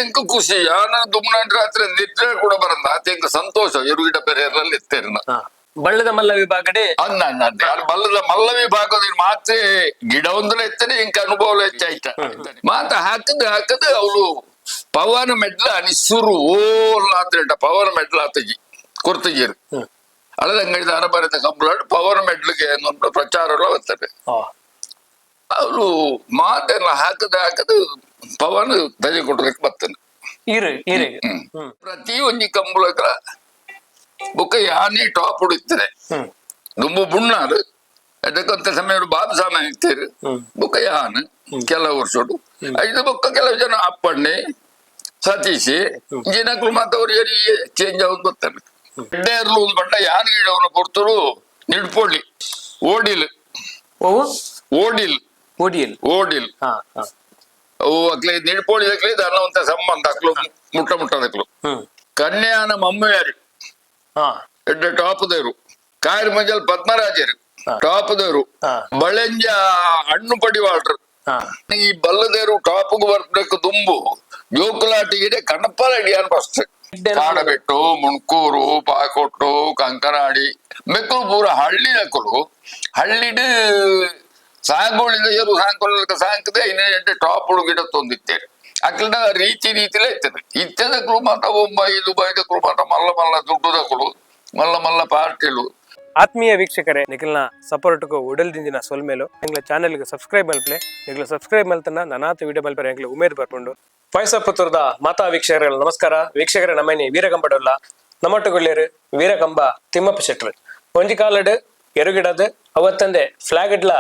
ಎಂಕ್ ಖುಷಿ. ಯಾನ ದುಮ್ನಾನ್ ರಾತ್ರಿ ನಿದ್ರೆ ಕೂಡ ಬರಂದ ಆತ ಎಂಕ್ ಸಂತೋಷ ಎರುಗಿಡ ಪೆರೇರಲ್ಲಿ ಎತ್ತೇರಿನ. ಬಳ್ಳದ ಮಲ್ಲ ವಿಭಾಗಡೆ. ಅನ್ನ ಅನ್ನ ಅನ್ನ. ಯಾರು ಬಲ್ಲದ ಮಲ್ಲ ವಿಭಾಗದ ಮಾತೆ ಗಿಡ ಒಂದಲ ಎತ್ತನೆ ಇಂಕ ಅನುಭವ ಹೆಚ್ಚಾಯ್ತ ಮಾತ ಹಾಕದ್ ಹಾಕದ್ ಅವಳು ಪವನ ಮೆಡ್ಲ ಅನಿ ಸುರು ಓಲ್ ಆತ್ರೇಟ ಪವನ ಮೆಡ್ಲ ಆತಜಿ ಕೊರ್ತಜಿರು. ಅಳದಂಗಡಿದ ಅರಬರಿತ ಕಂಬಳಾಡು ಪವನ ಮೆಡ್ಲಿಗೆ ಅನ್ನೋ ಪ್ರಚಾರ ಎಲ್ಲ ಬರ್ತದೆ. ಅವಳು ಮಾತೆಲ್ಲ ಹಾಕದ್ ಹಾಕದ್ ಪವನ್ ತಜೆ ಕೊಟ್ಟದಕ್ಕೆ ಬರ್ತಾನೆ. ಈರು ಈರು. ಪ್ರತಿ ಒಂಜಿ ಕಂಬಳಗಳ ಬೊಕ್ಕ ಯಾನೇ ಟಾಪ್ ಹೊಡಿತಾರೆ. ದುಂಬು ಬುಣ್ಣಾರು ಅದಕ್ಕಂತ ಸಮಯ ಬಾಬು ಸಾಮಾನ್ ಇರ್ತೀರಿ. ಬೊಕ್ಕ ಯಾನ್ ಕೆಲವು ವರ್ಷಡು ಐದು ಬೊಕ್ಕ ಕೆಲವು ಜನ ಅಪ್ಪಣ್ಣೆ ಸತೀಶ್ ಜಿನಕ್ಲು ಮಾತವ್ರು ಚೇಂಜ್ ಆಗೋದು ಬರ್ತಾರೆ. ಎಡ್ಡೆರ್ಲು ಒಂದು ಬಣ್ಣ ಯಾನ್ ಗಿಡವನ್ನ ಪೊರ್ತರು ನಿಡ್ಪೊಳ್ಳಿ ಓಡಿಲ್. ಓ. ಓಡಿಲ್. ಓಡಿಯಲ್. ಓಡಿಲ್. ಹಾ ಹಾ ಅವು ಅಕ್ಲೆ ನಿಡ್ಪೊಳ್ಳಿ ಅಕ್ಲೆ ಅನ್ನುವಂತ ಸಂಬಂಧ ಅಕ್ಲು ಮುಟ್ಟ ಮುಟ್ಟದಕ್ಲು. ಕನ್ಯಾನ ಮಮ್ಮಿಯಾರಿ. ಎಡ್ಡೆ ಟಾಪ್ದೇರು ಕಾಯರ್ ಮಂಜಲ್ ಪದ್ಮರಾಜರು. ಟಾಪ್ದೇರು. ಬಳೆಂಜ ಹಣ್ಣು ಪಡಿವಾಳ್ರು. ಈ ಬಲ್ಲದೇರು ಟಾಪ್ಗೆ ಬರ್ಬೇಕು ದುಂಬು ಜೋಕುಲಾಟಿಗೆ ಕಣಪ್ಪಲ ಹಿಡಿಯಾನ ಫಸ್ಟ್. ಕಾಡಬೆಟ್ಟು, ಮುಣ್ಕೂರು, ಪಾಕೊಟ್ಟು, ಕಂಕನಾಡಿ ಮೆಕ್ಕಲು ಪೂರ ಹಳ್ಳಿ ನಕ್ಕಲು ಹಳ್ಳಿಡ್ ಸಾಂಗೋಳಿಂದ ಏರು ಸಾಂಕೋಲ ಸಾಂಕದೆ ಇನ್ನೆಂಟು ಟಾಪ್ ಗಿಡ ತೊಂದಿತ್ತೇವೆ. ಅಕ್ಲಿನ ರೀತಿ ರೀತಿಲೇ ಇರ್ತದೆ. ಇತ್ತದಕ್ಕಲು ಮಾತ ಬೊಂಬೈ ದುಬೈದಕ್ಕಲು ಮಾತ ಮಲ್ಲ ಮಲ್ಲ ದುಡ್ಡುದಕ್ಕಲು ಮಲ್ಲ ಮಲ್ಲ ಪಾರ್ಟಿಲು. ಆತ್ಮೀಯ ವೀಕ್ಷಕರೇ, ನಿಖಿಲ್ನ ಸಪೋರ್ಟ್ಗೂ ಉಡಲ್ದಿಂದಿನ ಸೊಲ್ಮೇಲು. ಎಂಗ್ಲ ಚಾನೆಲ್ಗೆ ಸಬ್ಸ್ಕ್ರೈಬ್ ಮಲ್ಪ್ಲೆ. ನಿಗ್ಲ ಸಬ್ಸ್ಕ್ರೈಬ್ ಮಲ್ತನ ನನಾತ ವಿಡಿಯೋ ಮಲ್ಪರೆ ಎಂಗ್ಲ ಉಮೇದ್ ಬರ್ಪುಂಡು. ವಾಯ್ಸ್ ಆಫ್ ಪುತ್ತೂರ್ದ ಮಾತಾ ವೀಕ್ಷಕರ ನಮಸ್ಕಾರ. ವೀಕ್ಷಕರೇ, ನಮ್ಮನಿ ವೀರಕಂಬಡಲ್ಲ ನಮ್ಮಟ್ಟುಗೊಳ್ಳೇರು ವೀರಕಂಬ ತಿಮ್ಮಪ್ಪ ಶೆಟ್ರು. ಒಂಜಿ ಕಾಲಡ್ ಎರುಗಿಡದು ಅವತ್ತಂದೆ ಫ್ಲಾಗ್ ಇಡ್ಲ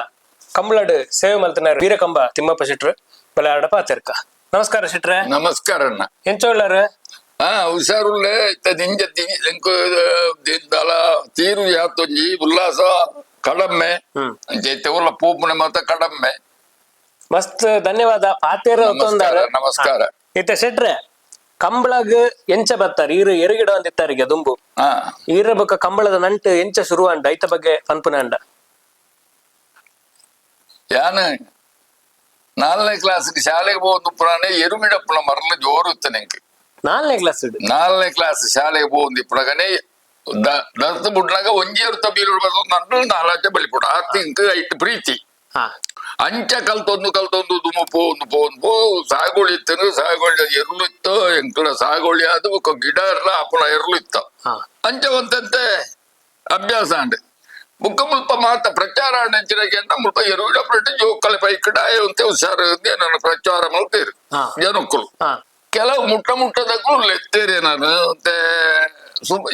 ಕಂಬಳಡ್ ಸೇವೆ ಮಲ್ತನ ವೀರಕಂಬ ತಿಮ್ಮಪ್ಪ ಶೆಟ್ರು ಬಲೆ ಆಡಪ ಆತಿರ್ಕ. ನಮಸ್ಕಾರ ಶೆಟ್ರೆ. ನಮಸ್ಕಾರ ಅಣ್ಣ. ಎಂಚೋಳ್ಳಾರ? ಹಾ, ಹುಷಾರುಳ್ಳೆ. ಇತ್ತ ನಿಂಜ ಎಂಕು ದಲ ತೀರು ಯಾತೊಂಜಿ ಉಲ್ಲಾಸ ಕಡಮ್ಮೆ. ಅಂಚೆ ಉಲ್ಲ ಪೂಪುಣೆ ಮಾತ ಕಡಮ್ಮೆ. ಮಸ್ತ್ ಧನ್ಯವಾದ ಪಾತೇರ. ನಮಸ್ಕಾರ, ನಮಸ್ಕಾರ. ಇತ್ತ ಶೆಟ್ರೆ, ಕಂಬಳಗ್ ಎಂಚ ಬತ್ತಾರ ಈರು? ಎರುಗಿಡ ಒಂದಿತ್ತಾರಿಗೆ ದುಂಬು. ಈರ ಬೊಕ್ಕ ಕಂಬಳದ ನಂಟು ಎಂಚ ಶುರುವಾಂಡ, ಐತ ಬಗ್ಗೆ ಪನ್ಪುನ ಅಂಡ. ಯಾನ್ ನಾಲ್ನೇ ಕ್ಲಾಸ್ ಶಾಲೆಗೆ ಹೋದ ಪುರಾಣೆ ಎರುಗಿಡಪ್ಪನ ಮರಲು ಜೋರು ಇತ್ತು ನಿಂಗೆ. ನಾಲ್ನೇ ಕ್ಲಾಸ್? ನಾಲ್ನೇ ಕ್ಲಾಸ್ ಶಾಲೆಗೆ ಹೋದ ಇಪ್ಪಡಗನೆ ದರ್ತ್ ಬುಡ್ನಾಗ ಒಂಜಿ ಬೀರು ನನ್ನು ನಾಲಾಚೆ ಬಲಿಪುಡ ಆತ ಇಂಕ್ ಐಟ್ ಪ್ರೀತಿ. ಅಂಚ ಕಲ್ತೊಂದು ಕಲ್ತೊಂದು ದುಮು ಪೋಂದು ಪೋಂದು ಪೋ ಸಾಗುವಳಿ ಇತ್ತು. ಸಾಗುವಳಿ ಎರುಳು ಇತ್ತು. ಎಂಕುಲ ಸಾಗುವಳಿ ಅದು ಬೊಕ್ಕ ಗಿಡ ಇರ್ಲ ಅಪ್ಪನ ಎರುಳು ಇತ್ತು. ಅಂಚ ಒಂತಂತೆ ಅಭ್ಯಾಸ ಅಂಡ್ ಬುಕ್ಕ ಮುಲ್ಪ ಮಾತ ಪ್ರಚಾರ ಅಂಚಿನಕ್ಕೆ ಅಂತ ಮುಲ್ಪ ಎರುವಿಡ ಪ್ರತಿ ಜೋಕಲ ಪೈಕಡ ಅಂತೆ ಹುಷಾರು ನನ್ನ ಪ್ರಚಾರ ಮಲ್ತೇರು. ಜನಕ್ಕಳು ಕೆಲವು ಮುಟ್ಟ ಮುಟ್ಟದಕ್ಕೂ ಲೆತ್ತೇರಿ ನಾನು ಮತ್ತೆ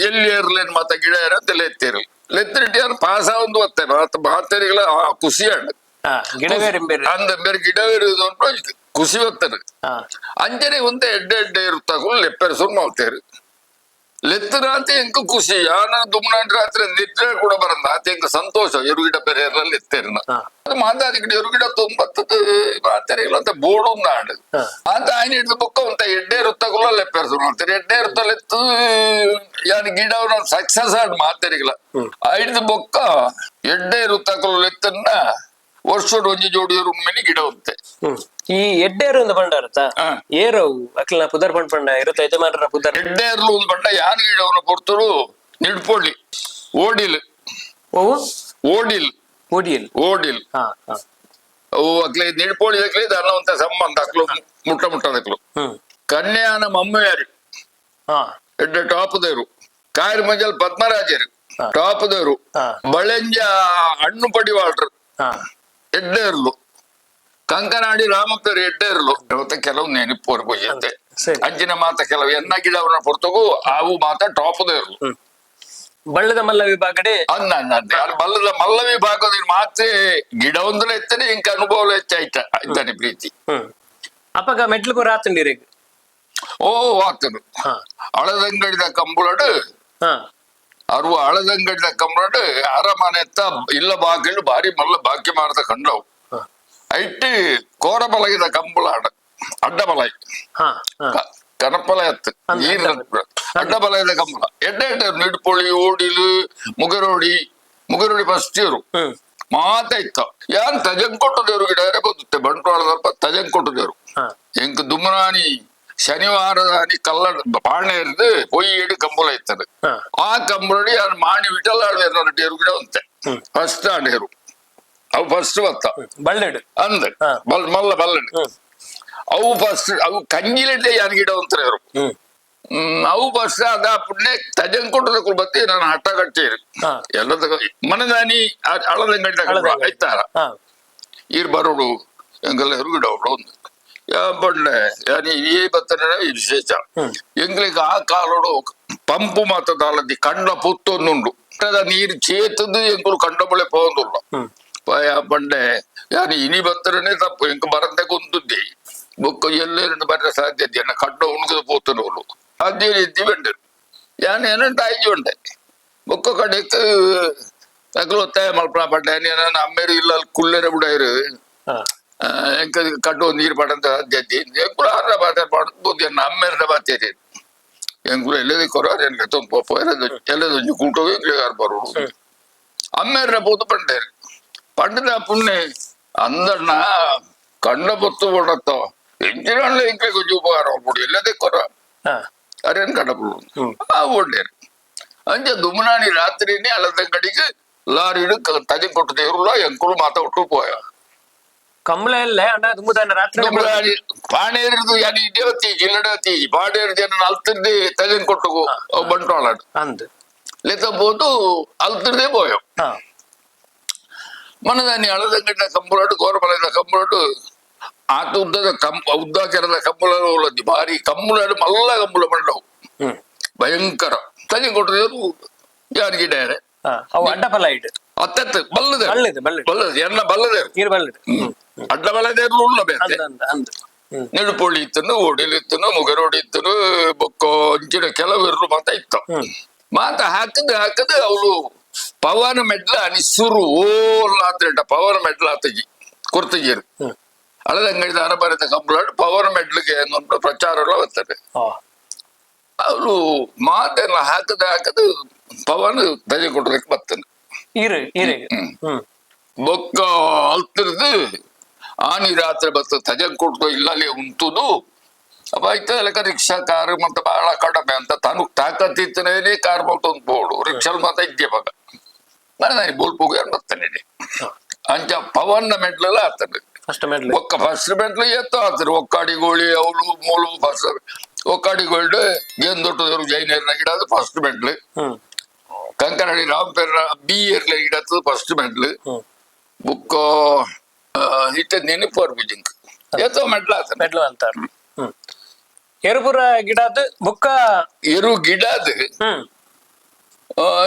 ಎಲ್ಲಿ ಏರ್ಲೇನು ಮಾತ ಗಿಡ ಏರ ಅಂತ ಲೆತ್ತೇರಿ ಲೆತ್ತರಿಟಿ ಯಾರು ಪಾಸ ಒಂದು ಬತ್ತೆ ಮಾತ ಮಾತೇರಿಗಳ ಖುಷಿ ಅಂಡ್. ಗಿಡವೇರಿ ಬೇರೆ. ಅಂದ ಬೇರೆ ಗಿಡವೇರು ಖುಷಿ ಬರ್ತದೆ. ಅಂಚನೆ ಒಂದೇ ಎಡ್ಡೆ ಎಡ್ಡೆ ಇರುತ್ತಾಗಲು ಲೆಪ್ಪೆರ್ ಸುರು ಮಾಡ್ತೇರು. ಲೆತ್ತರಾತೆ ಎಂಕ್ ಖುಷಿ. ಯಾನ ದುಮ್ನಾನ್ ರಾತ್ರಿ ನಿದ್ರೆ ಕೂಡ ಬರಂದ ಆತ ಎಂಕ್ ಸಂತೋಷ ಎರುಗಿಡ ಪೆರೇರಲ್ಲಿ ಎತ್ತೇರಿನ. ಅದು ಮಾತಾಡಿ ಎರುಗಿಡ ತುಂಬತ್ತದ ಮಾತಾಡಿಲ್ಲ ಅಂತ ಬೋರ್ಡ್ ಉಂದಾಡು. ಅಂತ ಆಯ್ನ ಹಿಡಿದು ಬೊಕ್ಕ ಉಂತ ಎಡ್ಡೆ ಇರುತ್ತಾಗಲ ಲೆಪ್ಪೆರ್ ಸುರು ಮಾಡ್ತಾರೆ. ಎಡ್ಡೆ ಇರುತ್ತಲೆತ್ತು ಯಾನ್ ಗಿಡ ಸಕ್ಸಸ್ ಆಡ್ ಮಾತಾಡಿಲ್ಲ. ಐದು ಬೊಕ್ಕ ಎಡ್ಡೆ ಇರುತ್ತಾಗಲು ಲೆತ್ತನ್ನ ವರ್ಷಡ್ ಒಂಜಿ ಜೋಡಿ ಮೇಲೆ ಗಿಡ ಉಂತೆ. ಈ ಎಡ್ಡೇರು ಒಂದು ಬಂಡಾರತ್ತ? ಏರವು ಅಕ್ಲಿನ ಪುದರ್ ಪಂಡ್ ಪಂಡ ಇರುತ್ತೆ ಯಜಮಾನರ ಪುದರ್. ಎಡ್ಡೇರ್ಲು ಒಂದು ಬಂಡ ಯಾನ್ ಗಿಡವನ್ನ ಪೊರ್ತರು ನಿಡ್ಪೊಳ್ಳಿ ಓಡಿಲ್. ಓ. ಓಡಿಲ್. ಓಡಿಯಲ್. ಓಡಿಲ್. ಹಾ ಹಾ ಅವು ಅಕ್ಲೆ ನಿಡ್ಪೊಳ್ಳಿ ಅಕ್ಲೆ ಅನ್ನುವಂತ ಸಂಬಂಧ ಅಕ್ಲು ಮುಟ್ಟ ಮುಟ್ಟದಕ್ಲು. ಕನ್ಯಾನ ಮಮ್ಮಿಯಾರಿ. ಎಡ್ಡೆ ಟಾಪ್ದೇರು ಕಾಯರ್ ಮಂಜಲ್ ಪದ್ಮರಾಜರು. ಟಾಪ್ದೇರು. ಬಳೆಂಜ ಹಣ್ಣು ಪಡಿವಾಳ್ರು. ಎಡ್ಡೇರ್ಲು ಕಂಕನಾಡಿ ರಾಮಪ್ಪರು ಎಡ್ಡೇರ್ಲು ಮತ್ತೆ ಕೆಲವು ನೆನಪು ಪೊಯ್ಯತ್ತೆ. ಅಂಚಿನ ಮಾತ ಕೆಲವು ಎನ್ನ ಗಿಡವನ್ನ ಪೊರ್ತಗು ಆವು ಮಾತ ಟಾಪ್ದೇರ್ಲು. ಬಳ್ಳದ ಮಲ್ಲ ವಿಭಾಗಡೆ. ಅನ್ನ ಅನ್ನ ಅನ್ನ. ಯಾರು ಬಲ್ಲದ ಮಲ್ಲ ವಿಭಾಗದ ಮಾತೆ ಗಿಡ ಒಂದಲ ಎತ್ತನೆ ಇಂಕ ಅನುಭವ ಹೆಚ್ಚಾಯ್ತ ಆಯ್ತಾನೆ ಪ್ರೀತಿ. ಅಪ್ಪಗ ಮೆಟ್ಲು ಪೂರ ಆತಂಡಿರಿ? ಓ, ಆಗ್ತದೆ. ಅಳದಂಗಡಿದ ಕಂಬಳಡು. ಅರುವ ಅಳದಂಗಡಿದ ಕಂಬಳಡು ಅರಮನೆತ್ತ ಇಲ್ಲ ಬಾಗಿಲು ಬಾರಿ ಮಲ್ಲ ಬಾಕಿ ಮಾರದ ಕಂಡವು. ಐಟ್ ಕೋರಬಲಗಿದ ಕಂಬಳಾಡ ಅಡ್ಡಬಲೈ. ಹಾ ಹಾ ಕನಪಲ ಎತ್ತು ನೀರು ಅಡ್ಡಬಲಯದ ಕಂಬಳ ಎಡ್ಡೆ ಎಡ್ಡೆ ನಿಡ್ಪೊಳಿ, ಓಡಿಲು, ಮುಗರೋಡಿ. ಮುಗರೋಡಿ ಫಸ್ಟ್ ಇರು ಮಾತ ಇತ್ತ. ಯಾನ್ ತಜಂಕೊಟ್ಟು ದೇವ್ರು ಗಿಡ ಬದುತ್ತೆ ಬಂಟ್ವಾಳ ಸ್ವಲ್ಪ ತಜಂಕೊಟ್ಟು ದೇವ್ರು. ಎಂಕ್ ದುಮ್ಮನಾನಿ ಶನಿವಾರದಾನಿ ಕಲ್ಲ ಪಾಣೆ ಇರ್ದು ಪೊಯ್ಯೇಡು ಕಂಬಳ ಇತ್ತದು. ಆ ಕಂಬಳಡಿ ಯಾರು ಮಾಣಿ ವಿಠಲ ಆಳ್ವೇರು ಗಿಡ ಉಂತೆ ಫಸ್ಟ್ ಆಂಡೇರು ಅವು ಫಸ್ಟ್ ಬತ್ತ. ಬಳ್ಳೆಡ್. ಅಂದ್ ಬಲ್ ಮಲ್ಲ ಬಲ್ಲಡ್. ಅವು ಫಸ್ಟ್ ಅವು ಕಂಜಿಲಿಡ್ಡೆ ಯಾನ್ ಗಿಡ ಉಂತಾರೆ. ಅವು ಫಸ್ಟ್ ಅದ ಪುಣ್ಯ ತಜನ್ ಕೊಟ್ಟದ ಬತ್ತಿ ನಾನು ಹಠ ಕಟ್ಟೇರು. ಎಲ್ಲದ ಮನದಾನಿ ಅಳದಂಗಡಿ ಐತಾರ ಈರ್ ಬರೋಡು ಎಂಗೆಲ್ಲ ಗಿಡ ಉಂಡು ಒಂದು ಪಂಡೆ ಯಾನಿ ಈ ಬತ್ತನೆ ವಿಶೇಷ. ಎಂಗ್ಲಿಗೆ ಆ ಕಾಲೋಡು ಪಂಪು ಮಾತ ದಾಲದಿ ಕಂಡ ಪುತ್ತೊಂದುಂಡು. ನೀರು ಚೇತದ್ದು ಎಂಕುಲು ಕಂಡ ಬಳೆ ಪೋಂದುಲ್ಲ ಪಂಡೆ. ಯಾನಿ ಇನಿ ಬತ್ತರನೆ ತಪ್ಪು ಎಂಕ ಬರಂತೆ ಗೊಂತುದ್ದಿ ಬೊಕ್ಕ ಎಲ್ಲೇರು ಬರ ಸಾಧ್ಯತೆ ಎನ್ನ ಕಂಡ ಉಣುಕದ ಪೋತನೋಲು ಅದೇ ರೀತಿ ಬೆಂಡರು. ಯಾನ್ ಏನಂತ ಆಯ್ತು ಉಂಡೆ ಬೊಕ್ಕ ಕಡೆಕ್ ಅಕ್ಲು ಒತ್ತಾಯ ಮಲ್ಪನ ಪಂಡೆ. ನಾನು ಅಮ್ಮೇರು ಇಲ್ಲ ಕುಲ್ಲೆರೆ ಬಿಡಾರು ಎಂಕ ಕಟ್ಟು ನೀರು ಪಡಂತ ಸಾಧ್ಯತೆ ಎಂಕುಲು ಆರ್ರ ಬಾತೆ ಪಡದು ಎನ್ನ ಅಮ್ಮೇರ್ದ ಬಾತೇರಿ ಎಂಕುಲು ಎಲ್ಲದಿ ಕೊರಾರು ಎನ್ಕೆ ತೊಂದು ಎಲ್ಲದೊಂಜಿ ಕೂಟೋ ಎಂಕ್ಲೆಗಾರ್ ಬರೋಡು ಅಮ್ಮೇರ್ನ ಪೋತು ಪಂಡೇರು. ಪಂಡದ ಪುಣ್ಯ ಅಂದಣ್ಣ ಕಂಡ ಪೊತ್ತು ಪಡತ್ತೋ ಎಂಚಿನ ಎಂಕ್ಲೆ ಕೊಂಚ ಉಪಕಾರ ಮಲ್ಪೊಡು ಎಲ್ಲದೇ ಕೊರ ಅರೇನ್ ಕಂಡಪುಡು ಆ ಓಡೇರು. ಅಂಚ ದುಮ್ನಾನಿ ರಾತ್ರಿನೇ ಅಲದಂಗಡಿಗೆ ಲಾರಿಡು ತಜೆ ಕೊಟ್ಟು ದೇವ್ರುಲ್ಲ ಎಂಕುಲು ಮಾತ ಒಟ್ಟು ಪೋಯ. ಕಂಬಳ ಎಲ್ಲ ಅಣ್ಣ ದುಂಬುದಾನ ರಾತ್ರಿ. ದುಮ್ನಾನಿ ಪಾಣೇರಿದು ಯಾನಿ ದೇವತಿ ಜಿಲ್ಲಡತಿ ಪಾಣೇರು ಜನ ಅಲ್ತಿರ್ದೆ ತಜನ್ ಕೊಟ್ಟು ಬಂಟ್ವಾಳ ಅಂದ್ ಲೆತ್ತ ಪೋತು ಅಲ್ತಿರ್ದೆ ಪೋಯೋ. ಮನದಾನಿ ಅಳದಂಗಡಿನ ಕಂಬಳಡು ಕೋರಮಲದ ಕಂಬಳಡು ಆತ ಉದ್ದದ ಕಂಬ ಉದ್ದ ಕೆರದ ಕಂಬಳ ಉಳ್ಳದ್ದು ಭಾರಿ ಕಂಬಳ ಮಲ್ಲ ಕಂಬಳ ಮಂಡವು. ಭಯಂಕರ ತಲೆ ಕೊಟ್ಟರು ಯಾರಿಗಿದ್ದಾರೆ. ಅವು ಅಡ್ಡ ಫಲ ಇಟ್ಟು. ಅತ್ತತ್ತು ಬಲ್ಲದೆ. ಬಲ್ಲದು ಬಲ್ಲದು. ಬಲ್ಲದೆ ಎನ್ನ ಬಲ್ಲದೆ. ನೀರು ಬಲ್ಲದು. ಅಡ್ಡ ಬಲ್ಲದೆ ಉಳ್ಳ ಬೇತೆ. ಅಂದ್ ಅಂದ್ ಅಂದ್. ನಿಡುಪೊಳ್ಳಿ ಇತ್ತನು ಓಡಿಲ್ ಇತ್ತನು ಮುಗರೋಡಿ ಇತ್ತನು ಬೊಕ್ಕ ಅಂಚಿನ ಕೆಲವರು ಮಾತ ಇತ್ತು. ಮಾತ ಹಾಕದ್ ಹಾಕದ್ ಅವಳು ಪವನ ಮೆಡ್ಲ ಅನಿ ಸುರು ಓಲ್ಲ ಆತೇಟ ಪವನ ಮೆಡ್ಲ ಆತಜಿ ಕೊರ್ತಜಿರು. ಅಳದಂಗಡಿದ ಅರಬರದ ಕಂಬಳಾಡು ಪವನ ಮೆಡ್ಲಿಗೆ ಅನ್ನೋ ಪ್ರಚಾರ ಎಲ್ಲ ಬರ್ತದೆ. ಅವಳು ಮಾತೆಲ್ಲ ಹಾಕದ ಹಾಕದು ಪವನ್ ತಜೆ ಕೊಟ್ಟದಕ್ಕೆ ಬರ್ತಾನೆ. ಈರು ಈರಿಗೆ. ಬೊಕ್ಕ ಅಲ್ತಿರ್ದು ಆನಿ ರಾತ್ರಿ ಬತ್ತ ತಜನ್ ಕೊಟ್ಟು ಇಲ್ಲಲ್ಲಿ ಉಂಟುದು ಅಪ್ಪ ಆಯ್ತು ಲೆಕ್ಕ ರಿಕ್ಷಾ ಕಾರು ಮತ್ತೆ ಬಹಳ ಕಡಿಮೆ ಅಂತ ತನು ತಾಕತ್ತಿತ್ತನೇ ಕಾರ್ ಮತ್ತ ಒಂದು ಬೋಡು ರಿಕ್ಷಾ ಮಾತ ಇದ್ದೆ ಬಗ ಮನೆ ಬೋಲ್ಪೋಗಿ ಬರ್ತಾನೆ ಅಂಚ ಪವನ್ನ ಮೆಟ್ಲೆಲ್ಲ ಆಗ್ತದೆ. ಫಸ್ಟ್ ಮೆಡ್ಲು. ಒಕ್ಕ ಫಸ್ಟ್ ಮೆಟ್ಲು ಎತ್ತ ಆಗ್ತದೆ ಒಕ್ಕಾಡಿ ಗೋಳಿ ಅವಳು ಮೂಲು ಫಸ್ಟ್ ಒಕ್ಕಾಡಿ ಗೋಲ್ಡ್ ಗೇನ್ ದೊಡ್ಡದವರು ಜೈನರ್ನ ಗಿಡ ಅದು ಫಸ್ಟ್ ಮೆಟ್ಲು. ಕಂಕನಹಳ್ಳಿ ರಾಮಪೇರ ಬಿ ಎರ್ಲೆ ಗಿಡ ಫಸ್ಟ್ ಮೆಟ್ಲು. ಬುಕ್ಕ ಇತ್ತ ನೆನಪು ಬರ್ಬಿಜಿಂಕ್ ಎತ್ತೋ ಮೆಟ್ಲು ಆಗ್ತದೆ. ಮೆಡ್ಲು ಅಂತಾರ. ಎರುಪುರ ಗಿಡದ ಬುಕ್ಕ. ಎರು ಗಿಡ ಅದು.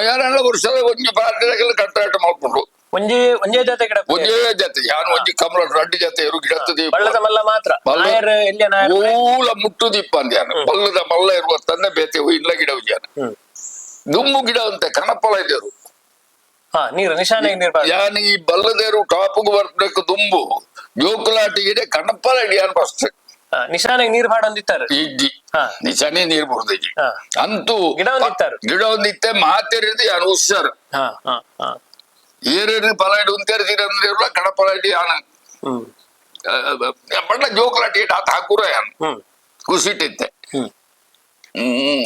ಯಾರೆಲ್ಲ ವರ್ಷದ ಒಂಜಿ ಪ್ರಾರ್ಥನೆಗೆಲ್ಲ ಕಟ್ಟಾಟ ಮಾಡ್ಕೊಂಡು. ಒಂಜಿ ಒಂಜೇ ಜಾತೆ ಗಿಡ. ಒಂಜೇ ಜಾತಿ ಯಾನು ಒಂಜಿ ಕಮಲ ರಡ್ಡು ಜಾತಿ ಎರು ಗಿಡ. ಬಳ್ಳದ ಮಲ್ಲ ಮಾತ್ರ. ನಾಯರ್ ಎಲ್ಲಿಯ ನಾಯರ್? ಮೂಲ ಮುಟ್ಟು ದೀಪ ಅಂದ್ಯಾನ ಬಲ್ಲದ ಮಲ್ಲ ಇರುವ ತಂದೆ ಬೇತೆ ಇಲ್ಲ ಗಿಡ ಉಜ್ಯಾನ. ದುಮ್ಮು ಗಿಡ ಅಂತ ಕಣಪಲ ಇದ್ದರು. ನೀರು ನಿಶಾನೆ ನೀರು ಬಾರ್ದು. ಯಾನ್ ಈ ಬಲ್ಲದೇರು ಟಾಪ್ಗೆ ಬರ್ಬೇಕು ದುಂಬು ಜೋಕುಲಾಟಿಗೆ ಕಣಪಲ ಹಿಡಿಯಾನ ಫಸ್ಟ್. ನಿಶಾನೆಗೆ ನೀರು ಬಾಡೊಂದಿತ್ತಾರೆ. ಇಜ್ಜಿ ನಿಶಾನೆ ನೀರು ಬರ್ದಿಜ್ಜಿ. ಅಂತೂ ಗಿಡ ಒಂದಿತ್ತಾರೆ. ಗಿಡ ಒಂದಿತ್ತೆ ಮಾತೆರಿದು ಯಾನು ಹುಷಾರು. ಹಾ ಹಾ ಹಾ ಏರೇರು ಫಲ ಇಡು ಅಂದ್ರೆ ಕಣಪಲ ಇಡಿ ಯಾನ ಬಣ್ಣ ಜೋಕುಲಾಟಿ ಆತ ಹಾಕುರ ಯಾನು ಖುಷಿಟ್ಟಿತ್ತೆ.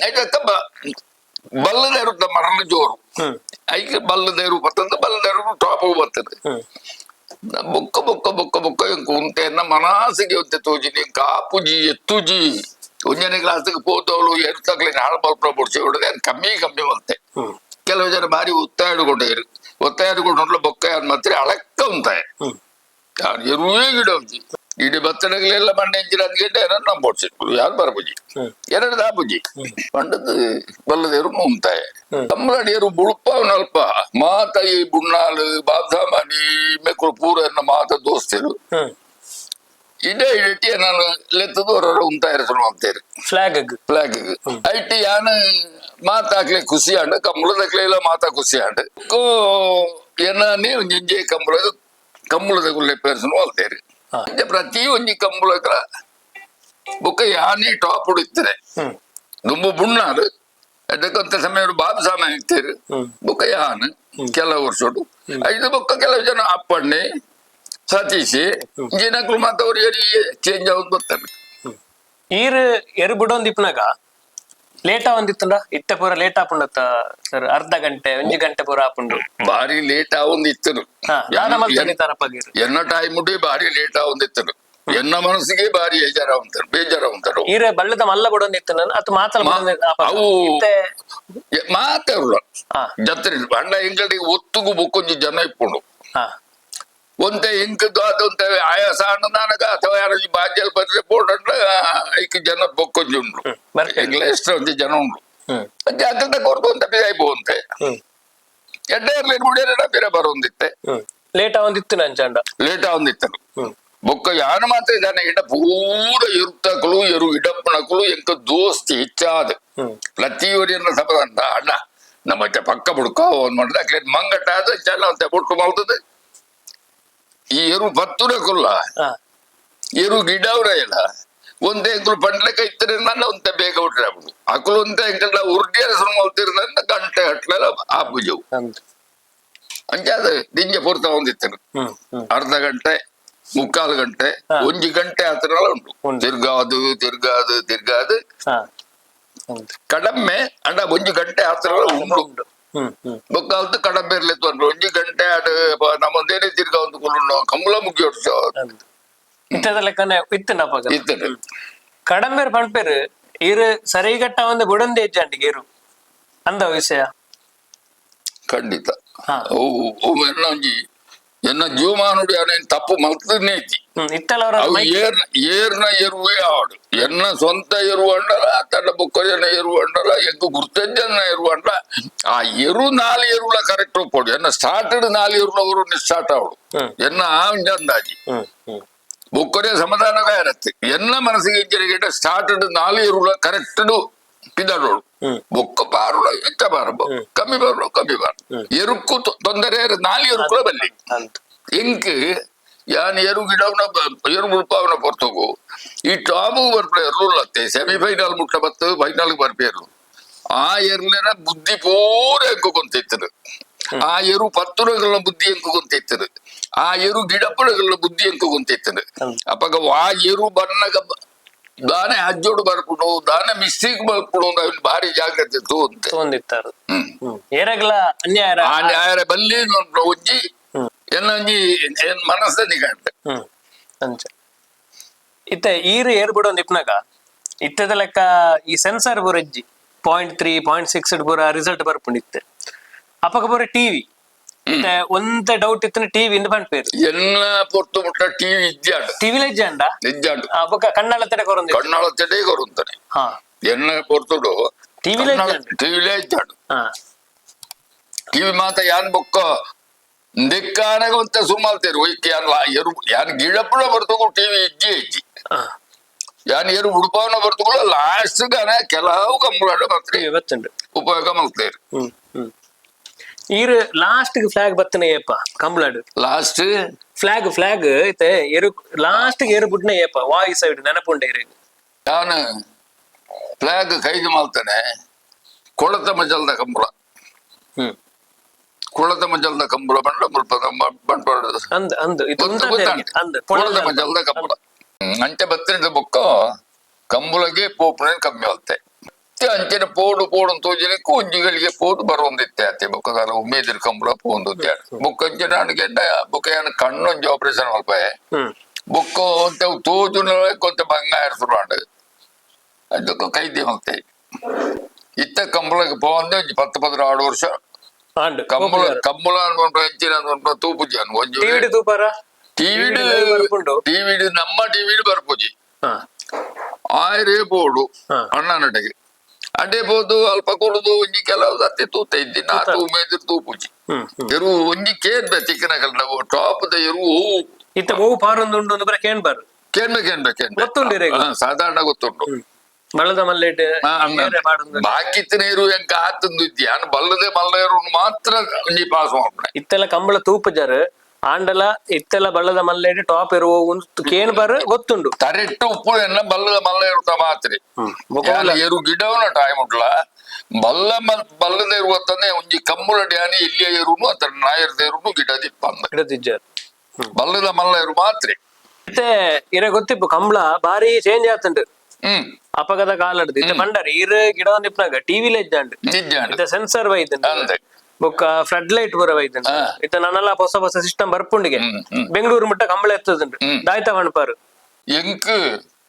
ಐತಕ್ಕ ಬಲ್ಲದೇರು ಮರಣ ಜೋರು. ಐಕೆ ಬಲ್ಲದೇರು ಬರ್ತದೆ ಬಲ್ಲದೇರು ಟಾಪ್ ಬರ್ತದೆ. ಬೊಕ್ಕ ಬೊಕ್ಕ ಬೊಕ್ಕ ಬೊಕ್ಕ ಇಂಕ ಉಂತೆ ಮನಸ್ಸಿಗೆ ಉಂತೆ ತೋಜಿನಿ ಕಾಪುಜಿ ಎತ್ತುಜಿ ಒಂಜನೇ ಕ್ಲಾಸ್ಗೆ ಪೋತವಳು ಎರ್ತಕ್ಲೆ ಹಾಳು ಮಲ್ಪ ಬುಡ್ಸಿ ಬಿಡದೆ ಕಮ್ಮಿ ಕಮ್ಮಿ ಬಲ್ತೆ. ಕೆಲವು ಜನ ಭಾರಿ ಒತ್ತಾಯ ಕೊಟ್ಟಿರು ಒತ್ತಾಯ ಕೊಟ್ಟು ಬೊಕ್ಕ ಮತ್ತೆ ಅಳಕ್ಕ ಉಂತಾಯ ಎರುವೇ ಗಿಡ ಉಂಚಿ ಇಡೀ ಬತ್ತಡಗಳೆಲ್ಲ ಮಣ್ಣೆ ಇಂಚಿನ ಅಂದ್ಗೆಂಡೆ ಏನೋ ನಮ್ಮ ಬೊಡ್ಸಿ ಯಾರು ಬರಬುಜಿ ಎರಡು ದಾಪುಜಿ ಪಂಡದ್ದು ಬಲ್ಲದೇರು ಉಂತಾಯ ತಮ್ಮಲಡಿಯರು ಬುಳ್ಪವನಲ್ಪ ಮಾತ ಈ ಬುಣ್ಣಾಲು ಬಾದಾಮನಿ ಮೆಕ್ಕಲು ಪೂರ ಎನ್ನ ಮಾತ ದೋಸ್ತಿರು ಇಡೇ ಇಡೀ ನಾನು ಲೆತ್ತದು ಹೊರ ಉಂತಾಯಿರ ಅಂತೀರಿ. Flag. Flag IT ಯಾನ್ ಮಾತಾಕ್ಲೆ ಖುಷಿ ಆಂಡ್ ಕಂಬಳದಕ್ಲೆ ಇಲ್ಲ ಮಾತಾ ಖುಷಿ ಆಂಡ್ ಕೋ ಎನ್ನ ಒಂಜಿ ಕಂಬಳದ ಕಂಬಳದ ಗುಲ್ಲೆ ಪೇರ್ಸನು ಅಲ್ತೇರಿ. ಪ್ರತಿ ಒಂಜಿ ಕಂಬಳಗಳ ಬೊಕ್ಕ ಯಾನೇ ಟಾಪ್ ಉಡಿತಾರೆ ದುಂಬು ಬುಣ್ಣಾರು ಅದಕ್ಕಂತ ಸಮಯ ಬಾಬು ಸಾಮಾನ್ ಇರ್ತೀರಿ ಬೊಕ್ಕ ಯಾನ್ ಕೆಲವು ವರ್ಷಡು ಐದು ಬೊಕ್ಕ ಕೆಲವು ಜನ ಅಪ್ಪಣ್ಣೆ ಸತೀಶ್ ಜಿನಕ್ಲು ಮಾತವ್ರು ಚೇಂಜ್ ಆಗೋದು ಬರ್ತಾರೆ. ಈರ್ ಎರು ಬುಡೊಂದಿಪ್ಪನಾಗ ಲೇಟ್ ಆವೊಂದಿತ್ತುಂಡ ಇತ್ತೆ ಪೂರ ಲೇಟ್ ಆಪುಂಡತ್ತ ಸರ್? ಅರ್ಧ ಗಂಟೆ, ಒಂಜಿ ಗಂಟೆ ಪೂರ ಆಪುಂಡು. ಭಾರಿ ಲೇಟ್ ಆವೊಂದಿತ್ತನು. ದಾದ ಮಲ್ತೊಂದಿತ್ತಾರಪ್ಪಗೀರ್? ಎನ್ನ ಟೈಮ್ ಉಂಟು, ಭಾರಿ ಲೇಟ್ ಆವೊಂದಿತ್ತನು. ಎನ್ನ ಮನಸ್ಸಿಗೆ ಭಾರಿ ಬೇಜಾರಾವಂತಾರ, ಬೇಜಾರಾವಂತಾರ. ಈರ್ ಬಳ್ಳದ ಮಲ್ಲ ಬುಡೊಂದಿತ್ತು ಅತ್ ಮಾತಲ? ಅವು ಮಾತಾಡಲ್ಲ. ಜತ್ರೆ ಅಣ್ಣ ಎಂಗಳಿಗೆ ಒತ್ತುಗು ಬೊಕ್ಕೊಂಜಿ ಜನ ಇಪ್ಪುಂಡು. ಒಂತೆ ಇಂಕದ್ದು ಅದೊಂತೆ ಆಯಾಸ ಅಣ್ಣದಾನಗ ಅಥವಾ ಯಾರು ಬಾಜ್ಯಲ್ ಬಂದ್ರೆ ಬೋರ್ಡ್ ಐಕ್ ಜನ ಬೊಕ್ಕೊಂಜಿ ಉಂಡು. ಬರ್ಪೇರು. ಎಂಗ್ಲ ಎಷ್ಟು ಒಂಜಿ ಜನ ಉಂಡು. ಜಾತ್ರೆ ಕೊರ್ದು ಅಂತ ಬಿದಾಯ್ಬೋಂತೆ. ಎಡ್ಡೆ ಇರ್ಲಿ ಮುಡಿಯರ ಪಿರ ಬರೋಂದಿತ್ತೆ. ಲೇಟ್ ಆವೊಂದಿತ್ತು ನಂಚಾಂಡ. ಲೇಟ್ ಆವೊಂದಿತ್ತನು. ಬೊಕ್ಕ ಯಾನು ಮಾತ್ರ ಇದ್ದಾನೆ ಇಡ ಪೂರ ಎರುತ್ತಕಲು ಎರು ಇಡಪ್ಪನಕಲು ಎಂಕ ದೋಸ್ತಿ ಹೆಚ್ಚಾದ. ಪ್ರತಿಯೊರಿಯನ್ನ ಸಬದಂತ ಅಣ್ಣ ನಮ್ಮ ಪಕ್ಕ ಬುಡ್ಕ ಮಾಡಿದ ಅಕ್ಲೆ ಮಂಗಟ್ಟ ಆದ ಚೆನ್ನ ಅಂತ ಬುಟ್ಟು ಮಾಡ್ತದೆ. ಈ ಎರು ಪತ್ತುರಕುಲ್ಲ ಎರು ಗಿಡವ್ರ ಇಲ್ಲ. ಒಂದೇ ಎಂಕುಲು ಪಂಡ್ಲೆಕ ಇತ್ತರೆ ನನ್ನ ಒಂತೆ ಬೇಗ ಬಿಟ್ರೆ ಅప్పుడు ಅಕುಲು ಒಂತೆ ಎಂಕಲ್ನ ಉರ್ಡಿಯರ ಸುರು ಮಲ್ತಿರ್ನ ಗಂಟೆ ಹಟ್ಲೆಲ್ಲ ಆಪುಜವು. ಅಂಚಾದ ದಿಂಜ ಪೂರ್ತ ಒಂದಿತ್ತನು. ಹ್ಮ್ ಹ್ಮ್ ಅರ್ಧ ಗಂಟೆ, ಮುಕ್ಕಾಲು ಗಂಟೆ, ಒಂಜಿ ಗಂಟೆ ಆತರ ಉಂಟು. ಉಂಟು. ತಿರ್ಗಾದು ತಿರ್ಗಾದು ತಿರ್ಗಾದು. ಉಂಟು. ಕಡಮ್ಮೆ ಅಂಡ ಒಂಜಿ ಗಂಟೆ ಆತರ ಉಂಟು. ಉಂಟು. ಹ್ಮ್ ಹ್ಮ್ ಬೊಕ್ಕಾಲ್ತು ಕಡಂಬೆ ಇರ್ಲಿತ್ತು ಅಂದ್ರೆ ಒಂಜಿ ಗಂಟೆ ಆಡ ನಮ್ಮದೇನೆ ತಿರ್ಗಾ ಒಂದು ಕುಳ್ಳು ಕಂಬಳ ಮುಗಿಯೋಡ್ಸು. ಅಂದ್. ಇತ್ತದ ಲೆಕ್ಕನೆ ಇತ್ತುಂಡ ಅಪಗ. ಇತ್ತನೆ. ಕಡಂಬೆರ್ ಪಣ್ಪೇರು ಈರ್ ಸರಿಗಟ್ಟ ಒಂದು ಬುಡೊಂದೇ ಇಜ್ಜಾಂಟಿಗೆ ಏರು ಅಂದ ವಿಷಯ. ಖಂಡಿತ. ಅವು ಅವು ಎನ್ನ ಒಂಜಿ ಎನ್ನ ಜೀವಮಾನುಡಿ ಅವನೇನ್ ತಪ್ಪು ಮಲ್ತನೇ ಐತಿ. ಇತ್ತಲ್ಲ ಅವರ ಅವು ಏರ್ನ ಏರ್ನ ಎರುವೇ ಆಡು ಎನ್ನ ಸ್ವಂತ ಎರುವು ಅಂಡಲ ತನ್ನ ಬೊಕ್ಕಜನ ಎರುವು ಅಂಡಲ ಎಂಕು ಗುರ್ತಂಜನ ಎರುವು ಅಂಡ ಆ ಎರು ನಾಲ್ ಎರುವುಲ ಕರೆಕ್ಟ್ ಒಪ್ಪೋಡು. ಎನ್ನ ಸ್ಟಾರ್ಟೆಡ್ ನಾಲ್ ಎರುವುಲ ಅವರು ಸ್ಟಾರ್ಟ್ ಆವಡು. ಎನ್ನ ಆ ಒಂಜಿ ಅಂದಾಜಿ. ಹ್ಮ್ ಹ್ಮ್ ಬೊಕ್ಕರೆ ಸಮಾಧಾನ ಇರತ್ತೆ. ಎನ್ನ ಮನಸ್ಸಿಗೆ ಇಂಚಿನ ಸ್ಟಾರ್ಟೆಡ್ ನಾಲ್ ಎರುವುಲ ಕರೆಕ್ಟ್ ಪಿದಾಡೋಡು. ಬೊಕ್ಕ ಬಾರುಲ ಹೆಚ್ಚ ಬಾರು, ಕಮ್ಮಿ ಬಾರು ಕಮ್ಮಿ ಬಾರು ಎರುಕ್ಕು ತೊಂದರೆ ನಾಲ್ ಎರುಕುಲ ಬಲ್ಲಿ. ಅಂತ. ಎಂಕ್ ಯಾನ್ ಎರು ಗಿಡವನ ಎರು ಮುಳ್ಪಾವನ ಪೊರ್ತಗು ಈ ಟಾಪು ಬರ್ಪೆ ಎರ್ಲುಲ್ಲತ್ತೆ ಸೆಮಿಫೈನಲ್ ಮುಟ್ಟ ಬತ್ತು ಫೈನಲ್ ಬರ್ಪೇರು. ಆ ಎರ್ಲೆನ ಬುದ್ಧಿ ಪೂರ ಎಂಕು ಗೊಂತಿತ್ತದು. ಆ ಎರು ಪತ್ತುರಗಳ ಬುದ್ಧಿ ಎಂಕು ಗೊಂತಿತ್ತದು. ಆ ಎರು ಗಿಡಪುರಗಳ ಬುದ್ಧಿ ಎಂಕು ಗೊಂತಿತ್ತದು. ಅಪಗ ವಾ ಎರು ಬನ್ನಗ ದಾನೆ ಹಜ್ಜೋಡು ಬರ್ಪುಡು ದಾನೆ ಮಿಸ್ಟೇಕ್ ಬರ್ಪುಡು ಅಂತ ಅವ್ನು ಭಾರಿ ಜಾಗ್ರತೆ ತೂಂತೆ. ತೋಂದಿತ್ತಾರು. ಏರಗ್ಲ ಅನ್ಯಾಯ. ಆ ನ್ಯಾಯರ ಬಲ್ಲಿ ಒಂಜಿ ಎನ್ನ ಒಂಜಿ ಏನ್ ಮನಸ್ಸ ನಿಗಂಟೆ. ಅಂಚ ಇತ್ತೆ ಈರು ಏರ್ ಬಿಡೊಂದು ಇಪ್ನಾಗ ಇತ್ತೆದ ಲೆಕ್ಕ ಈ ಸೆನ್ಸಾರ್ ಪೂರ ಇಜ್ಜಿ. 0.3 0.6 ಪೂರ ರಿಸಲ್ಟ್ ಬರ್ಪುಂಡು ಇತ್ತೆ. ಅಪಗ ಪೂರ ಟಿವಿ ಇತ್ತೆ ಒಂತೆ ಡೌಟ್ ಇತ್ತು ಟಿವಿ ಇಂದ ಪನ್ಪೇರು. ಎನ್ನ ಪೊರ್ತು ಮುಟ್ಟ ಟಿವಿ ಇಜ್ಜಾಂಡು. ಟಿವಿ ಇಜ್ಜಾಂಡ? ಇಜ್ಜಾಂಡು. ಬೊಕ್ಕ ಕಣ್ಣಾಳ ತಡೆ ಕೊರೊಂದು. ಕಣ್ಣಾಳ ತಡೆ ಕೊರುಂತಾನೆ. ಎನ್ನ ಪೊರ್ತುಡು ಟಿವಿ. ಟಿವಿಲೇ ಇಜ್ಜಾಂಡು. ಟಿವಿ ಮಾತ ಯಾನ್ ಬೊಕ್ಕ ದೆಕ್ಕಾನಗ ಒಂತೆ ಸುಮಾಲ್ತೇರು ಒಯ್ಕೆ ಯಾನ್ ಎರು ಯಾನ್ ಗಿಡಪುಳ ಬರ್ತಗು ಟಿವಿ ಇಜ್ಜಿ ಇಜ್ಜಿ. ಯಾನ್ ಎರು ಉಡುಪಾವನ ಬರ್ತುಗಳು ಲಾಸ್ಟ್ ಗಾನ ಕೆಲವು ಕಂಬಳಾಡ ಬರ್ತಾರೆ. ಟಿವಿ ಬತ್ತುಂಡು. ಉಪಯೋಗ ಮಲ್ತೇರು. ಹ್ಮ್ ಹ್ಮ್ ಈರ್ ಲಾಸ್ಟ್ ಫ್ಲಾಗ್ ಬತ್ತನೆ ಏಪ ಕಂಬ್ಳಾಡು? Last flag flag ಇತ್ತೆ ಎರು ಲಾಸ್ಟ್ ಏರು ಬುಡ್ನ ಏಪ ವಾಯು ಸೈಡ್ ನೆನಪುಂಡೆ ಇರೇಗ್? ಯಾನ್ ಫ್ಲಾಗ್ ಕೈದು ಮಾಡ್ತಾನೆ ಕೊಳತ ಮಜಲ್ದ ಕಂಬಳ. ಕುಳದ ಮಜಲ್ದ ಕಂಬಳ ಬಂಡ ಮುಲ್ಪದ ಬಂಟ್ವಾಳ. ಅಂದ್ ಅಂದ್ ಇದು ಗೊತ್ತು ಗೊತ್ತಾಂಡ್. ಅಂದ್. ಕುಳದ ಮಜಲ್ದ ಕಂಬಳ. ಅಂಚೆ ಬತ್ತಿನ ಬೊಕ್ಕ ಕಂಬಳಗೆ ಪೋಪುನ ಕಮ್ಮಿ ಆಲ್ತೆ. ಅಂಚಿನ ಪೋಡು ಪೋಡು ತೋಜಲಿಕ್ಕೆ ಒಂಜಿಗಳಿಗೆ ಪೋದು ಬರೋಂದಿತ್ತೆ ಅತ್ತೆ. ಬೊಕ್ಕ ದಾಲ ಉಮೇದಿರ್ ಕಂಬಳ ಪೋಂದು ಬೊಕ್ಕ ಅಂಚಿನ ಅಣ್ಗೆಂಡ ಬೊಕ್ಕ ಯಾನ್ ಕಣ್ಣೊಂಜಿ ಆಪರೇಷನ್ ಮಲ್ಪೆ. ಬೊಕ್ಕ ಒಂತೆ ತೋಜುನ కొంత ಬಂಗಾರ ಶುರು ಅದಕ್ಕೆ ಕೈದಿ ಮಲ್ತೆ. ಇತ್ತ ಕಂಬಳಕ್ಕೆ ಪೋಂದೆ ಒಂಜಿ 10 12 ವರ್ಷ. ಆಂಡ್ ಕಂಬಳ ಕಂಬಳ ಅನ್ಕೊಂಡ್ರೆ ಅಂಚಿನ ಅನ್ಕೊಂಡ್ರೆ ತೂಪುಜಿ ಒಂಜಿ. ಟಿವಿಡ್ ತೂಪಾರ? ಟಿವಿಡ್. ಟಿವಿಡ್ ಬರ್ಪುಂಡು. ಟಿವಿಡ್ ನಮ್ಮ ಟಿವಿಡ್ ಬರ್ಪುಜಿ. ಆಯ್ರೆ ಬೋಡು. ಅಣ್ಣನಡೆಗೆ ಅಡ್ಡೆ ಪೋದು ಅಲ್ಪ ಕೊಡುದು ಒಂಜಿ ಕೆಲವು ಸತಿ ತೂತ ಇದ್ದಿ ನಾ ತೂ ಮೇದಿರ್ ತೂಪುಜಿ. ಹ್ಮ್ ಹ್ಮ್ ಎರು ಒಂಜಿ ಕೇನ್ಬೆ ತಿಕ್ಕನ ಕಲ್ನ ಟಾಪ್ ದ ಎರು. ಇತ್ತ ಬಹು ಪಾರೊಂದು ಉಂಡು ಅಂದ್ರೆ ಕೇನ್ ಬಾರು. ಕೇನ್ಬೆ ಕೇನ್ಬೆ ಕೇನ್ಬೆ. ಗೊತ್ತುಂಡು ಇರೆಗ್. ಸಾಧಾರಣ ಗೊತ್ತುಂಟು. ಬಳ್ಳದ ಮಲ್ಲೇಟ್. ಅಣ್ಣ. ಬಾಕಿ ನೀರು ಎಂಕ ಆತಂದು ಇದ್ದಿ ಯಾನ್ ಬಲ್ಲದೆ ಮಲ್ಲ ಎರು ಮಾತ್ರ ಒಂಜಿ ಪಾಸ್ ಮಾಡ್ಪಣೆ. ಇತ್ತೆಲ್ಲ ಕಂಬಳ ತೂಪುಜಾರು ಆಂಡಲ ಇತ್ತೆಲ್ಲ ಬಳ್ಳದ ಮಲ್ಲೇಟ್ ಟಾಪ್ ಇರುವ ಒಂದು ಕೇನ್ ಬಾರ್ ಗೊತ್ತುಂಡು. ತರೆಟ್ಟು ಉಪ್ಪು ಎನ್ನ ಬಲ್ಲದ ಮಲ್ಲ ಇರುತ್ತ ಮಾತ್ರೆ. ಯಾನ್ ಎರು ಗಿಡವನ ಟೈಮ್ ಉಂಟ್ಲ ಬಲ್ಲ ಬಲ್ಲದ ಇರುವತ್ತಂದ್ರೆ ಒಂಜಿ ಕಂಬುಳ ಡ್ಯಾನಿ ಇಲ್ಲಿಯ ಎರುನು ಅತ್ತ ನಾಯರ್ದ ಎರುನು ಗಿಡ ದಿಪ್ಪಂದ. ಗಿಡದಿಜ್ಜಾರು. ಬಲ್ಲದ ಮಲ್ಲ ಎರು ಮಾತ್ರೆ. ಇತ್ತೆ ಇರೆ ಗೊತ್ತಿಪ್ಪು ಕಂಬಳ ಬಾರಿ ಚೇಂಜ್ ಆತುಂಡು. ಅಪಗದ ಕಾಲಡ್ದು ಇತ್ತೆ ಪಂಡರ್ ಈರ್ ಗಿಡ ಒಂದಿಪ್ಪನಾಗ ಟಿವಿ ಇದ್ದಾಂಡ್. ನಿಜಾಂಡ್. ಇತ್ತೆ ಸೆನ್ಸರ್ ಬೈದಂಡ್. ಅಂದೆ. ಬೊಕ್ಕ ಫ್ಲಡ್ ಲೈಟ್ ಪೂರ ಬೈದಂಡ್. ಇತ್ತೆ ನನಲ ಹೊಸ ಹೊಸ ಸಿಸ್ಟಮ್ ಬರ್ಪುಂಡಿಗೆ. ಬೆಂಗಳೂರು ಮುಟ್ಟ ಕಂಬಳ ಎತ್ತದುಂಡು, ದಾಯ್ತ ಪಣ್ಪಾರು. ಎಂಕ್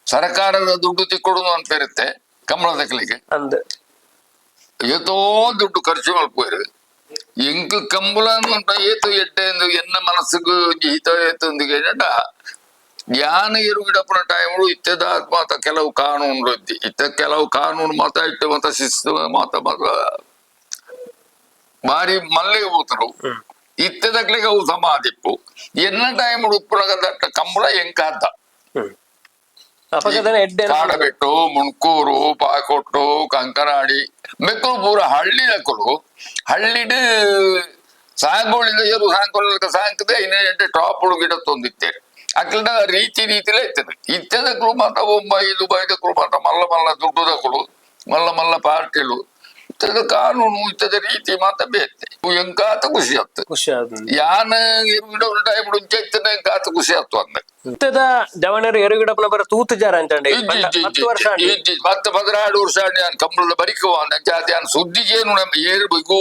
ಸರಕಾರದ ದುಡ್ಡು ತಿಕ್ಕೊಡು ಅನ್ಪೇರುತ್ತೆ ಕಂಬಳದಕ್ಲಿಗೆ. ಅಂದ್. ಏತೋ ದುಡ್ಡು ಖರ್ಚು ಮಲ್ಪುವೆರ್. ಎಂಕ್ ಕಂಬಳ ಅಂತ ಏತು ಎಡ್ಡೆ ಎಂದು ಎನ್ನ ಮನಸ್ಸುಗು ಒಂಜಿ ಹಿತ ಏತು ಅಂದ್ ಕೇಂಡ. ಯಾನ್ ಎರುಗಿಡಪ್ಪನ ಟೈಮು ಇತ್ತೆದ ಮಾತ ಕೆಲವು ಕಾನೂನು ಇದ್ದಿ. ಇತ್ತ ಕೆಲವು ಕಾನೂನು ಮಾತ ಇಟ್ಟು ಮಾತ ಶಿಸ್ತು ಮಾತ ಮಾತ ಬಾರಿ ಮಲ್ಲಿಗೆ ಪೋತರು. ಇತ್ತೆದಕ್ಲೆಗ್ ಅವು ಸಮಾಧಿಪ್ಪು. ಎನ್ನ ಟೈಮ್ ಉಪ್ಪುನಗ ದಟ್ಟ ಕಂಬಳ ಎಂಕಾದ್ದ. ಅಪಗದನ ಎಡ್ಡೆ. ಕಾಡಬೆಟ್ಟು, ಮುಣ್ಕೂರು, ಪಾಕೊಟ್ಟು, ಕಂಕನಾಡಿ ಮೆಕ್ಕಲು ಪೂರ ಹಳ್ಳಿದಕ್ಕಲು. ಹಳ್ಳಿಡ್ ಸಾಂಗೋಳಿದ ಏರು ಸಾಂಗೋಳ ಸಾಂಕದೆ ಇನ್ನ ಎಡ್ಡೆ ಟಾಪ್ ಗಿಡ ತೊಂದಿತ್ತೇವೆ. ಅಕ್ಲಡ ರೀತಿ ರೀತಿಲೇ ಇರ್ತದೆ. ಇತ್ತೆದಕ್ಕಲು ಮಾತ ಬೊಂಬಾಯಿ ದುಬಾಯ್ದಕ್ಕಲು ಮಾತ ಮಲ್ಲ ಮಲ್ಲ ದುಡ್ಡುದಕ್ಕಲು, ಮಲ್ಲ ಮಲ್ಲ ಪಾರ್ಟಿಲು. ಇತ್ತದ ಕಾನೂನು, ಇತ್ತದ ರೀತಿ ಮಾತ ಬೇತೆ. ಎಂಕಾತ ಖುಷಿ ಆಗ್ತದೆ. ಖುಷಿ ಆದ. ಯಾನ್ ಗಿಡ ಟೈಮ್ ಇತ್ತದ ಎಂಕಾತ ಖುಷಿ ಆಗ್ತು ಅಂದೆ. ಇತ್ತದ ಜವನರು ಎರುಗಿಡಪ್ಪನ ಬರ ತೂತು ಜಾರ ಅಂಚಂಡೆ. 10 ವರ್ಷ ಆಂಡ್. 10 12 ವರ್ಷ ಆಂಡ್. ಯಾನ್ ಕಂಬಳದ ಬರಿಕುವ ಅಂಚ ಯಾನ್ ಸುದ್ದಿ ಕೇನುನೆ, ಏರು ಬಿಗು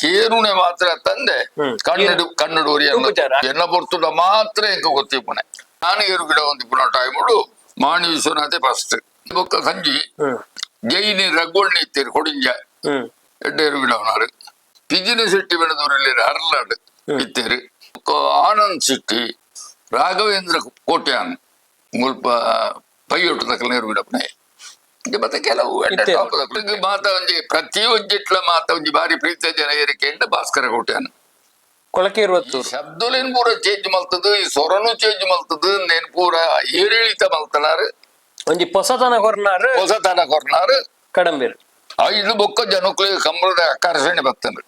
ಕೇನುನೆ ಮಾತ್ರ ತಂದೆ. ಕನ್ನಡ ಕನ್ನಡ ತೂಪುಜಾರ? ಎನ್ನ ಪೊರ್ತುಡ ಮಾತ್ರ ಎಂಕ ಗೊತ್ತಿಪ್ಪುನೆ. ನಾನು ಏರು ಗಿಡ ಒಂದು ಇಪ್ಪುನ ಟೈಮುಡು ಮಾಣಿ ವಿಶ್ವನಾಥೆ ಫಸ್ಟ್, ಬೊಕ್ಕ ಸಂಜಿ ಜೈನಿ ರಘುವಣ್ಣಿ ಇತ್ತೀರು ಕೊಡಿಂಜ. ಎಡ್ಡೆ ಏರು ಗಿಡವನಾರು. ಪಿಜಿನ ಶೆಟ್ಟಿ ಬೆಳೆದವರಲ್ಲಿ ಅರ್ಲಾಡ್ ಇತ್ತೀರು. ಬೊಕ್ಕ ಆನಂದ್ ಶೆಟ್ಟಿ, ರಾಘವೇಂದ್ರ ಕೋಟ್ಯಾನ್ ಮುಲ್ಪ ಪೈಯೊಟ್ಟು ತಕಲ್ ನೇರು ಗಿಡಪ್ಪನೆ. ಮತ್ತೆ ಕೆಲವು ಎಡ್ಡೆ ಇತ್ತೇರು. ಟಾಪ್ ದಕುಲು. ಮಾತ ಒಂಜಿ ಪ್ರತಿ ಒಂಜಿಟ್ಲ ಮಾತ ಒಂಜಿ ಬಾರಿ ಪ್ರೀತಿಯ ಜನ ಏರಿಕೆಂಡ ಭಾಸ್ಕರ ಕೋಟ್ಯಾನ್. ಕೊಳಕೆ ಇರುವತ್ತೂರು. ಶಬ್ದಲೇನ್ ಪೂರ ಚೇಂಜ್ ಮಲ್ತದು, ಈ ಸ್ವರನು ಚೇಂಜ್ ಮಲ್ತದು, ನೇನ್ ಪೂರ ಏರಿಳಿತ ಮಲ್ತನಾರು. ಒಂಜಿ ಪೊಸತನ ಕೊರ್ನಾರು. ಹೊಸತನ ಕೊರ್ನಾರು. ಕಡಂಬೀರ್. ಐದು ಬೊಕ್ಕ ಜನಕ್ಕೂ ಕಂಬಳದ ಆಕರ್ಷಣೆ ಬರ್ತದೆ.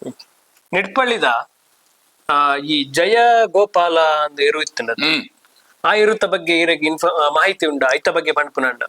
ನಿಟ್ಪಳ್ಳಿದ ಈ ಜಯ ಗೋಪಾಲ ಅಂದ್ ಎರು ಇತ್ತಂಡ. ಆ ಇರುತ್ತ ಬಗ್ಗೆ ಇರಗ್ ಇನ್ಫ ಮಾಹಿತಿ ಉಂಡ? ಐತ ಬಗ್ಗೆ ಪಣ್ಪುನಂಡ.